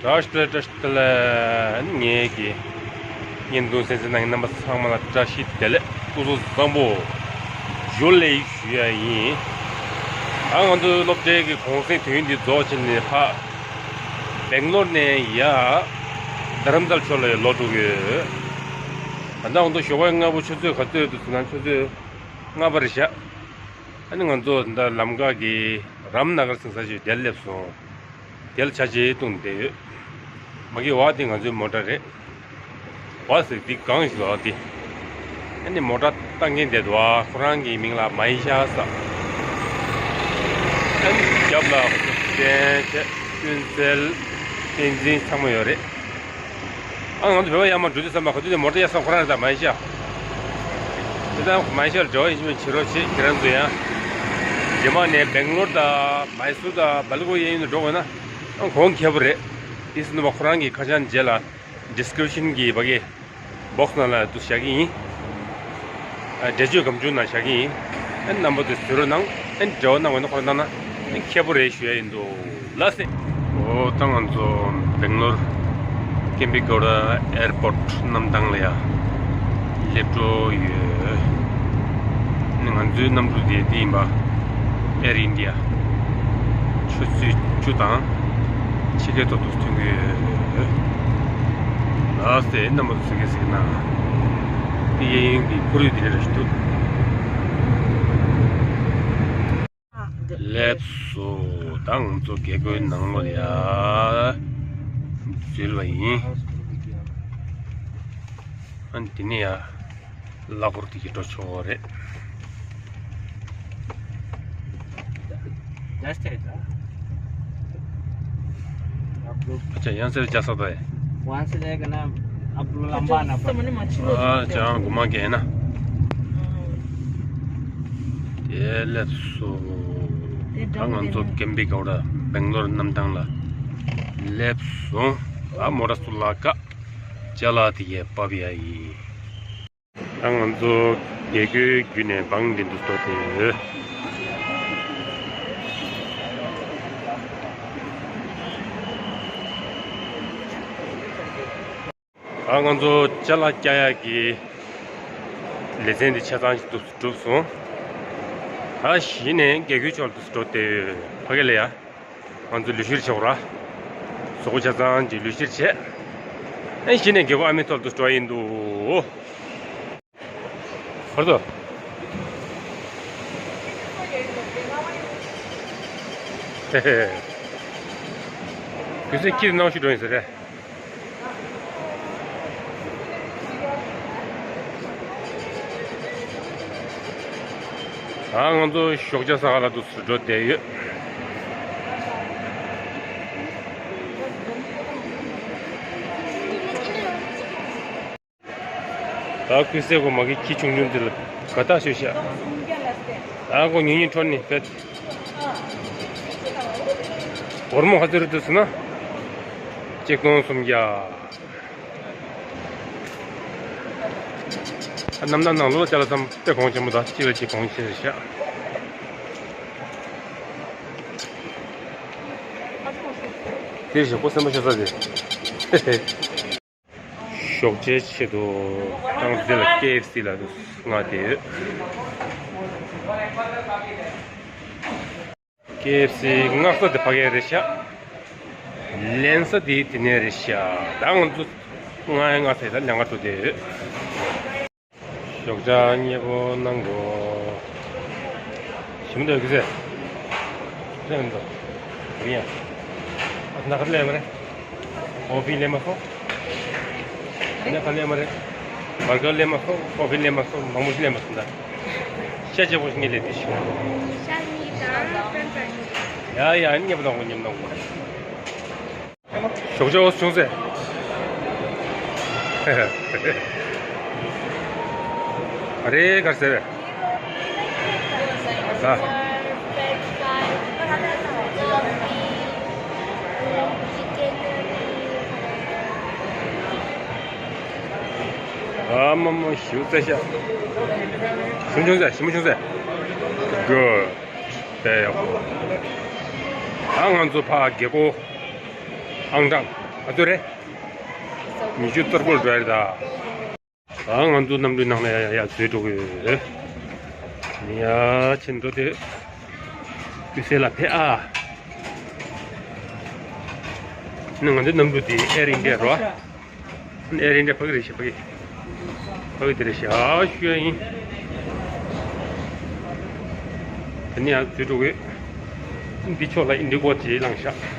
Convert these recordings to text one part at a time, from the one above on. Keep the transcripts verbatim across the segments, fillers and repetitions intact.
བཀྲ་ཤིས་བདེ་ལེགས། བཀྲ་ཤིས་བདེ་ལེགས། ངེད་ཀྱི་བརྙན་ཐུང་གསན་གཟིགས་གནང་མཁན་རྣམ་པ་ཚང་མ་ལ་བཀྲ་ཤིས་བདེ་ལེགས། སྐུ་གཟུགས་བཟང་པོ། ཇུ་ལེ་ཞུ་ཡ་ཡིན། ཨ་ང་ཚོའི་སློབ་གྲྭའི་གི་གུང་སེང་དུས་ཡུན་འདི་རྫོགས་ཕྱིན་ནས་ཕ་སྦེང་ལོར་ནས་ཡ་རྡ་རམ་ས་ལ་ཕྱོགས་ལ་ཡ་ལོག་འགྲོ་གི་ཡོད། ད་ལྟ་ང་ཚོ་ཞོགས་པ་སྔ་པོ་ཆུ་ཚོད་ག་ཚོད་འདུག་ཟེར་ན་ཆུ་ཚོད་ལྔ་པ་རེད་ཤག་ཨ་ནི་ང་ཚོ་ད་ལམ་ཁ་གི་རམ་ན་གར་ཟེར་ས་ཞིག་དེར་སླེབས་སོང་། དེ་ལ་ཆ་ཆེ་བཏུང་བསྡད་ཡོད། མ་གི་བ་དེ་ང་ཚོའི་མོ་ཊ་རེད། བ་ཟེར་འདི་གང་ཞིག་ལ་དེ། ཨ་ནི་མོ་ཊ་བཏང་མཁན་བསྡད་འདུག་ཨ་ཁོ་རང་གི་མིང་ལ་མའི་ཤ་ཟེར། ཨ་ནི་རྒྱབ་ལ་ཁོ་ཚོ་སི་ཊེན་ཆེ་ཀུན་གསལ་བསྟན་འཛིན་ཚང་མ་ཡོད་རེད། ཨ་ང་ཚོ་བོད་པ་ཡར་མར་འགྲོ་དུས་ཙམ་པ་ག་དུས་ནས་མོ་ཊ་གཡར་ས་ཁོ་རང་རེད། ད་མའི་ཤ། དེ་ད་མའི་ཤ་ལ་འབྲེལ་བ་ཡིན་གཅིག་མིན་གཅིག་བྱེད་རོགས་བྱེད། ཁྱེད་རང་ཚོ་ཡང་རྗེས་མ་ནས་སྦེང་ལོར་དང་མའི་སུར་དང་སྦེལ་ཀོབ་གཡས་གཡོན་དུ་འགྲོ་དགོས་ན་ཨ་གོང་ཁེ་པོ་རེད། དེ་ཟིན་པ་ཁོ་རང་གི་ཁ་བྱང་རྗེས་ལ་ཌི་སི་ཀི་རིབ་ཤན་གྱི་བ་གི་བོག་སི་ནང་ལ་དུ་བཞག་གི་ཡིན། ཨ་འགྲེལ་བརྗོད་སྒམ་ཆུང་ནང་བཞག་གི་ཡིན། ཨ་རྣམ་པ་ཚོས་གཟིགས་རོགས་གནང་། ཨ་འབྲེལ་བ་གནང་བ་ཡིན་ན་ཁོ་རང་གནང་ན་ཨ་ཁེ་པོ་རེད་ཞུ་ཡ་ཡིན་འདུག་ལགས་སེ། འོ་ད་ང་ཚོ་སྦེང་ལོར་ཀེམ་པི་གོ་ཌ་ཨེར་པོར་ཊི་གནམ་ཐང་ལ་ཡ་སླེབས་འགྲོ་ཡོད། ནི་ང་ཚོའི་གནམ་གྲུ་དེ་འདི་ཡིན་པ། ཨེར་ཨིན་ཌི་ཡ། ཆུ་ཚོད་བཅུ་དང་ཕྱེད་ཀའི་ཐོག་ཏུ་ཐོན་གྱི་ཡོད། ལགས་སེ་རྣམ་པ་ཚོ་གཟིགས་གཟིགས་གནང་། འདི་གཡས་གཡོན་གྱི་ཁོར་ཡུག་འདི་འདྲ་ཞིག་འདུག་སླེབས་སོ། ད་ང་ཚོ་རྒྱལ་སྒོའི་ནང་ལོགས་ལ་ཡ་འཛུལ་བ་ཡིན། ཨ་འདི་ནས་ཡ། གླ་འཁོར་དེ་གི་འགྲོ་ཆོག་གི་རེད། ཨ་ཅག་ཡང་སེར་རྒྱ་ས་དོ་ཨེ། ཨ་ཅག་གོ་མ་གས་ན། དེ་སླེབས་སོང་། ད་ང་ཚོ་ཀེམ་པི་གོ་ཌ་སྦེང་ལོར་གནམ་ཐང་ལ་སླེབས་སོང་། ཨ་མོ་ཊ་ཚུར་ལ་བཀག་ཅ་ལག་དེ་གས་ཕབ་ཡ་ཡིན། ད་ང་ཚོ་རྒྱལ་སྒོའི་བརྒྱུད་ནས་བང་འདི་འདུག་ཏོ་དེ། ད་ང་ཚོ་ཅ་ལག་བཀྱག་ཡག་གི་ལེ་ཚན་འདི་ཆ་ཚང་ཞིག་འདུག་གྲུབ་སོང་། ད་གཞི་ནས་རྒྱལ་སྒོའི་ཕྱོགས་འདུག་འགྲོ་དེ་ཕ་གི་ལ་ཡ། ང་ཚོ་ལུས་བཤེར་བྱེད་དགོས་ར། གཟུགས་པོ་ཆ་ཚང་གི་ལུས་བཤེར་བྱས། ཨེ་གཞི་ནས་རྒྱལ་སྒོ་ཨ་མའི་ཐོག་ཏུ་འགྲོ་ཡིན་འདུག་བར་དུ། ཧེ་ཧེ། གུས་སེ་ཁྱི་དེ་ནང་ཞིག་འགྲོ་ཡིན་ཟེར་རེད། ད་ང་ཚོ་ཞོགས་ཇ་ཟ་ག་ལ་འདུག་སེ་འགྲོ་བསྡད་ཡོད། ད་ཁུ་སེ་གོ་མ་གི་ཁྱི་ཆུང་ཆུང་འདི་ལ་དགའ་ཐག་ཆོད་ཤག་ད་ཁོ་ཉིན་ཉིན་ཁྲོ་ནི་ཕེད། སྒོར་མོ་ག་ཚོད་རེད་འདུག་ཟེར་ན། ཆིག་སྟོང་སུམ་བརྒྱ། ཨ་གནམ་ཐང་ནང་ལོགས་ལ་ཅ་ལག་ཚང་མ་དཔེ་གོང་ཆེན་པོ་དང་གཅིག་ལ་གཅིག་གོང་ཆེ་རེད་ཤག་དེ་བཞིན་ཁོ་སེམས་པ་ཤོར་ས་རེད། ཞོགས་ཇའི་ཆེད་དུ་ཏང་འདི་ལ་ཀེ་ཨེཕ་སི་ལ་མངགས་བསྡད་ཡོད། ཀེ་ཨེཕ་སི་མངགས་ས་དེ་ཕ་གི་རེད་ཤག་ལེན་ས་དེ་དེ་ནས་རེད་ཤག་ད་ང་ཚོ་ང་ཡང་ང་ཚོ་ད་ལས་ཀ་འགྲོ་བསྡད་ཡོད། ཞོགས་ཇ་མཉེས་པོ་གནང་དགོས། ཞིམ་འདུག་གི་ཟེར། ལེན་འདུག་རེད་ཡ། ཨ་ན་ག་ལེན་མ་རེད། ཀོ་ཕི་ལེན་མ་སོང་། ཨ་ན་ག་ལེན་མ་རེད། བར་གར་ལེན་མ་སོང་། ཀོ་ཕི་ལེན་མ་སོང་། མང་པོ་ཞིག་ལེན་མ་སོང་ད། ཤ་ཆེ་པོ་ཞིག་ངས་ལེན་དེ་ཞིག་ཤ་གཉིས་དང་ཕན་ཚུན། ཡ་ཡ་མཉེས་པོ་དང་གོ་མཉམ་གནང་དགོས། ཞོགས་ཇ་འོ་བྱུང་ཟེར། ཨ་རེ་གར་ཟེར་བས། ད། ཨ་མ་མ་ཞིམ་ཟེར་ཤག་ཞིམ་བྱུང་ཟེར། ཞིམ་བྱུང་ཟེར། གུ། དཔེ་ཡག་པོ། ད་ང་ཚོ་ཕ་རྒྱལ་སྒོ་ཨང་གྲངས། ག་ཚོད་རེད། ཉི་ཤུ་རྩ་དགུ་འགྲོ་ཡ་རེད་ད། ཨ་ང་ཚོ་གནམ་གྲུའི་ནང་ལ་ཡ་ཡ་ཡ་འཛུལ་འགྲོ་གི་ཡོད། ཡ་ཕྱིན་འགྲོ་དེ། ཀུ་སེ་ལ་ཕེ་ཨ། ནི་ང་ཚོའི་གནམ་གྲུ་དེ་ཨེར་ཨིན་ཌི་ཡ་རེད་བ། ཨེར་ཨིན་ཌི་ཡ་ཕ་གི་རེད་ཤག་ཕ་གི། ཕ་གི་དེ་རེད་ཤག་ཨ་ཞུ་ཡ་ཡིན། དེ་ནས་ཡང་འཛུལ་འགྲོ་གི། འདི་ཕྱོགས་ལ་ཨིན་ཌི་གོ་ཅིག་ལངས་ཤག་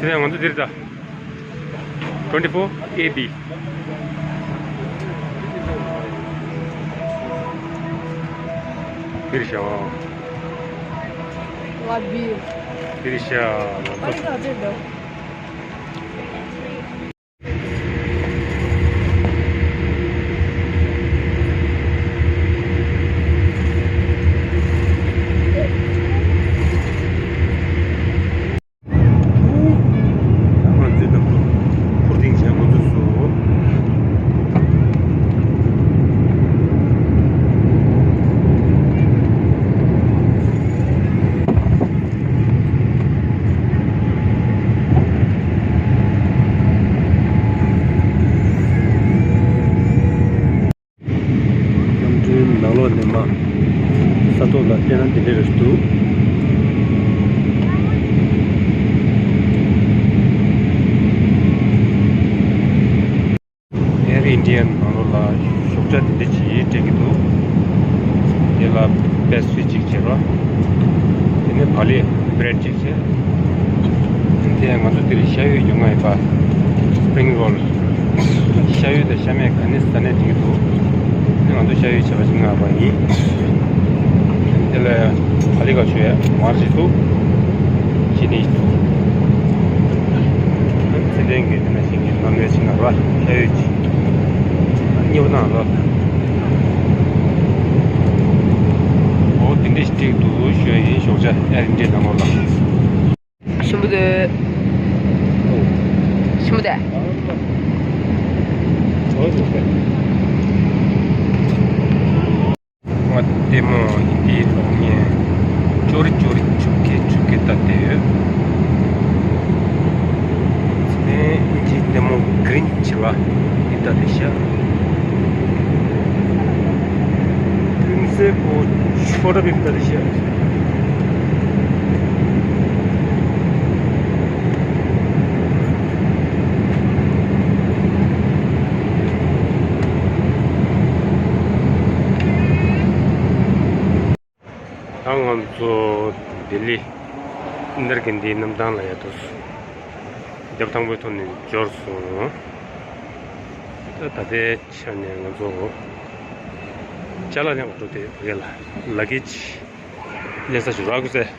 དེ་ནས་ང་ཚོ་འདིར་ད། twenty four A B། འདིར་ཤག་ལ་བི། འདིར་ཤག་ཨ་ནི་ད་འདིར་འདུག་གནམ་གྲུའི་ནང་ལོགས་ནས་མར་ས་ཐོག་ལ་བལྟས་ན་འདི་འདྲ་རེད་འདུག་ཨེར་ཨིན་ཌི་ཡའི་ནང་ལོགས་ལ་ཞོགས་ཇ་དེ་འདྲ་ཅིག་སྤྲད་ཀྱི་འདུག་དེ་ལ་པེ་སི་ཊི་རི་ཅིག་བྱས་རོགས། དེ་ནས་བག་ལེབ་བྷི་རེཌ་ཅིག་བྱས། དེ་ཡང་ང་ཚོ་འདིར་ཤ་ཡོད་ཉོ་མ་ཡིན་པ། སི་པི་རིང་རོལ། ཤ་ཡོད་དང་ཤ་མེད་ག་ནས་ཟ་ནས་འགྲིག་གི་འདུག་དེ་ང་ཚོ་ཤ་ཡོད་བྱས་པ་ཞིག་མངགས་པ་ཡིན། དེ་ལ་བག་ལེབ་ག་ཞུ་ཡ་མར་ཞིག་འདུག་ཅི་ནས་ཚེ་བརྟན་གྱིས་དེ་ན་ཞིག་གི་ནང་ནས་ཕྱིན་ན་ར་ཤ་ཡོད་ཅིག་མཉེས་པོ་གནང་རོགས། འོ་དེ་འདྲ་ཞིག་འགྲིག་འདུག་ཞུ་ཡ་ཡིན། ཞོགས་ཇ་ཨེར་ཨིན་ཌི་ཡའི་ནང་ལོགས་ལ། ཞིམ་པོ་འདུག་ཞིམ་པོ་འདུག་ང་ལྟད་མོ་ཧིན་དིའི་གློག་བརྙན། चोरी चोरी चुपके चुपके ལྟ་བསྡད་ཡོད། དེ་ནས་ཨིན་ཇིའི་ལྟད་མོ་གྷི་རིན་ཆི་བ་འདི་ལྟ་བསྡད་ཤག་ཀུན་གསལ་པོ་ཆོ་འདྲ་བིབ་ལྟ་བསྡད་ཤག་ད་ང་ཚོ་ལྡི་ལི་ཨིན་དར་གྷན་དྷིའི་གནམ་ཐང་ལ་ཡར་འགྲོ་སོང་། རྒྱབ་ཐང་པོའི་ཐོག་ནས་འབྱོར་སོང་། ད་ད་ལྟའི་ཆ་ནས་ང་ཚོ་ཅ་ལག་ལེན་པར་འགྲོ་དེ་བ་ག་ལ་ལ་གེ་ཇི་ལེན་ས་ཞིག་རག་གི་ཟེར།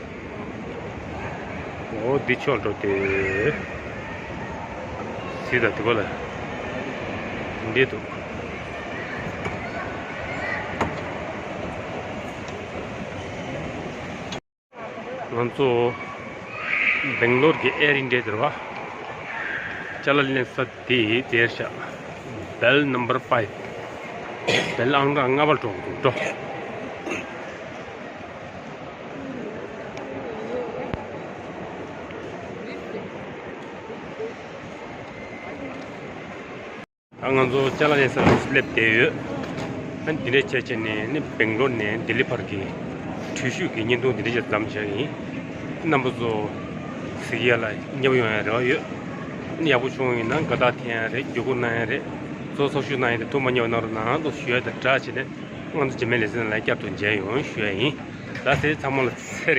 འོ་འདི་ཕྱོགས་འགྲོ་དེ། གཟིགས་དང་། དེ་པ་ལ་འདི་འདྲ་འདུག་ང་ཚོ་སྦེང་ལོར་གྱི་ཨེར་ཨིན་ཌི་ཡ་དེ་རེད་བ། ཅ་ལག་ལེན་ས་དེ་དེར་ཤག་བེལ་ནམ་བར་ཕའིབ། བེལ་ཨང་གྲངས་ལྔ་པར་འགྲོ་དགོས་འདུག་འགྲོ། ད་ང་ཚོ་ཅ་ལག་ལེན་ས་སླེབས་བསྡད་ཡོད། ཨ་ནི་འདི་འདྲ་བྱས་བྱས་ནས་ནི་སྦེང་ལོར་ནས་ལྡི་ལི་བར་གྱི་འགྲུལ་བཞུད་ཀྱི་བརྙན་ཐུང་འདི་འདྲ་ཅིག་བདམས་བཞག་ཡིན། རྣམ་པ་ཚོ་གཟིགས་ཡ་ལ་མཉེས་པོ་ཡོང་ཡ་རེ་བ་ཡོད། ཨ་ནི་ཡག་པོ་བྱུང་ཡིན་ན་དགའ་རྟགས་འཐེན་ཡ་རེད། བརྒྱུད་སྐུར་གནང་ཡ་རེད། གཙོ་བོ་ཚོགས་ཞུགས་གནང་ཡ་དེ་ཐུགས་མ་མཉེས་པ་གནང་རོགས་གནང་ལོ་ཞུ་ཡ་དང་སྦྲགས་བྱས་ནས་ང་ཚོ་རྗེས་མའི་ལེ་ཚན་ལ་བསྐྱར་དུ་མཇལ་ཡོང་ཞུ་ཡ་ཡིན། ད་ཚེ་ཚང་མ་ལ་ཚེ་རིང་།